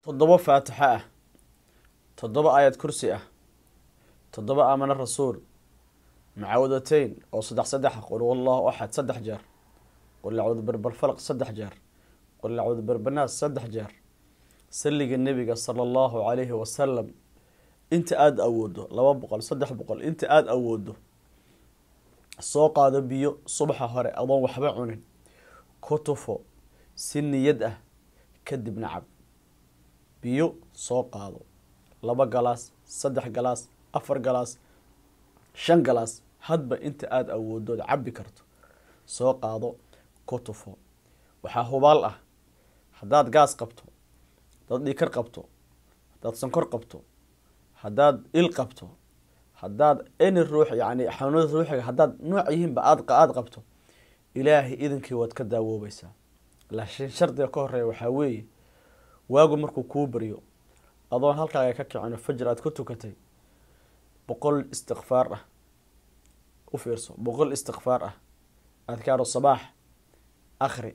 7 faatixa ah, 7 aayad kursi ah, 7 aamana rasuul, mucaawadateyn oo 3 qul huwallahu axad 3 jeer, qul acuudu birabbil falaq 3 jeer, qul acuudu birabbin naas 3 jeer, salliga nebiga sala allahu calayhi wasalam inta aada awoodo 200 300 inta aada awoodo. Soo qaado biyo subaxa hore adoon waxba cunin, ku tufo si niyad ah, kadibna cab. Biyo soo qaado 2 galaas, 3 galaas, 4 galaas, 5 galaas, hadba inta aada awoodood cabbi karto soo qaado, ku tufo. Waxaa hubaal ah haddaad gaas qabto, haddaad dhiikar qabto, haddaad sonkor qabto, haddaad il qabto, haddaad any ruux yacni xanuunada ruuxiga haddaad nooc yihiinba aada qabto, Ilaahay idinkii waad ka daawoobaysaa. Laakiin shardiga ka horeeya waxaa weeye, waagu markuu kuu baryo adoon halkaaga ka kicino fajr aad ku tukatay, 100 istikfaar ah u fiirso, 100 istikfaar ah, adkaaru sabaax akhri.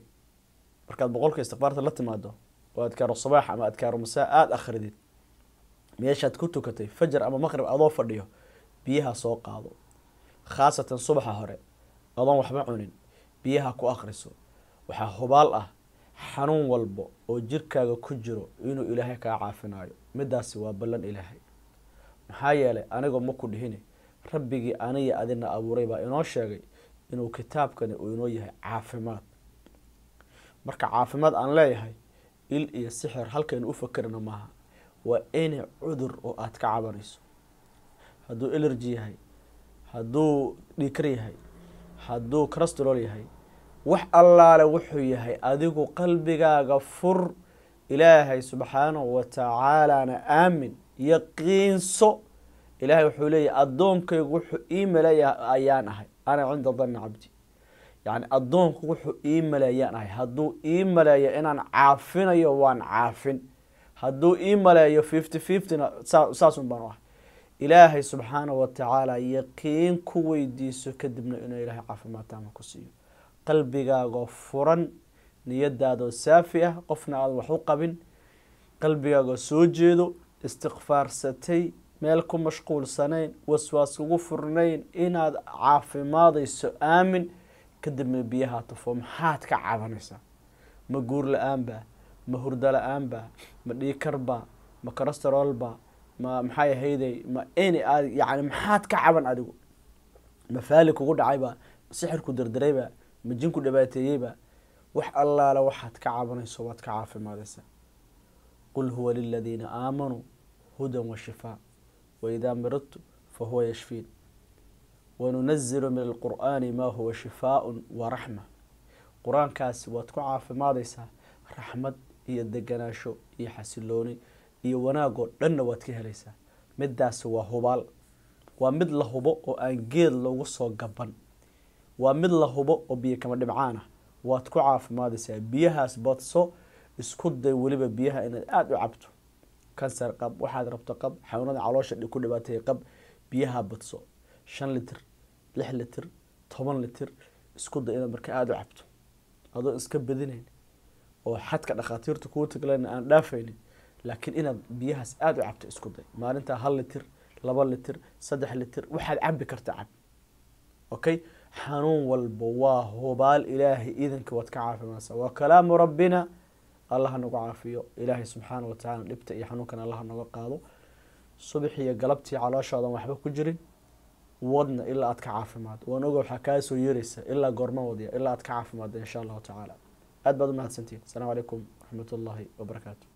Markaad 100ka istikfaarta la timaado oo adkaaru sabaax ama adkaaru masaa aada akhridid, meeshaad ku tukatay fajr ama maqrib adoo fadhiyo biyaha soo qaado, khaasatan subaxa hore adoon waxba cunin biyaha ku akhriso. Waxaa hubaal ah xanuun walba oo jirkaaga ku jiro inuu Ilaahay kaa caafinayo. Midaasi waa ballan Ilaahay. Maxaa yeelay anigoo ma ku dhihine, rabbigii aniya adina abuuray baa inoo sheegay inuu kitaabkani uu inoo yahay caafimaad. Marka caafimaad aan leeyahay, il iyo sixir halkaynu u fakerna maaha, waa any cudur oo aad ka cabanayso, hadduu elergy yahay, hadduu dhiikar yahay, hadduu crastrool yahay, wax allaale wuxuu yahay, adigu qalbigaaga fur, Ilaahay subxaanahu watacaalana aamin, yaqiinso. Ilaahay wuxuu leeyahy addoonkaygu wuxuu ii maleeya ayaan ahay, ana cinda danni cabdi, yacni addoonku wuxuu ii maleeyaan ahay. Hadduu ii maleeyo inaan caafinayo waan caafin, hadduu ii maleeyo 50-50na saasun baan u ahay. Ilaahay subxaanahu watacaala yaqiin ku weydiiso, kadibna inuu Ilaahay caafimaad taama ku siiyo. Qalbigaagoo furan, niyadaadoo saafi ah, qofna aadan wax u qabin, qalbigaagoo soo jeedo, istikfaarsatay, meel ku mashquulsanayn, waswaas ugu furnayn, inaad caafimaadayso aamin, kadibna biyaha tufo. Maxaad ka cabanaysaa? Ma guur la-aanba? Ma hurdo la-aanba? Ma dhiikarba? Ma cholesteroolba? Ma maxay ahayday? Ma any aad yacni maxaad ka caban adigu? Ma faali kugu dhacayba? Ma sixirku dardarayba? Ma jinku dhibaateeyeyba? Wax allaale waxaad ka cabanayso waad ka caafimaadaysaa. Qul huwa liladiina aamanuu hudan wa shifaa waidaa maridtu fahuwa yashfiin wanunazilu min alqur'aani maa huwa shifaaءun wa raxma. Qur-aankaasi waad ku caafimaadaysaa, raxmad iyo deganaasho iyo xasilooni iyo wanaagoo dhanna waad ka helaysaa. Midaasi waa hubaal, waa mid la hubo oo aan geed loogu soo gaban, waa mid la hubo oo biyo kama dhibcaan ah. Waad ku caafimaadaysaa. Biyahaas badso, isku day weliba biyaha inaad aada u cabto. Kansar qab, waxaad rabto qab, xanuunada caloosha ku dhibaateeyay qab, biyaha badso, 5 litir, 6 litir, 10 litir isku day inaad marka aada u cabto, adoo iska badinayn oo xadka dhakhaatiirta kuu taglan aan dhaafaynin, laakiin inaad biyahaas aada u cabto isku day. Maalintaa 1 litir, 2 litir, 3 litir waxaad cabi karta cab. Okay, xanuun walba waa hubaal Ilaahay idanka waad ka caafimaadsaa. Waa kalaamu rabbina. Allah nagu caafiyo, Ilaahay subxaana wa tacala dhibta iyo xanuunkan Allah naga qaado. Subax iyo galabtii calooshoodan waxba ku jirin wadna ilaa aad ka caafimaad. Waan oga waxaa kaa soo yeeraysa ilaa goorma wadya, ilaa aad ka caafimaadda insha allahu tacaala. Aad baad u mahadsantihin. Asalaamu calaykum waraxmat ullaahi wabarakaatu.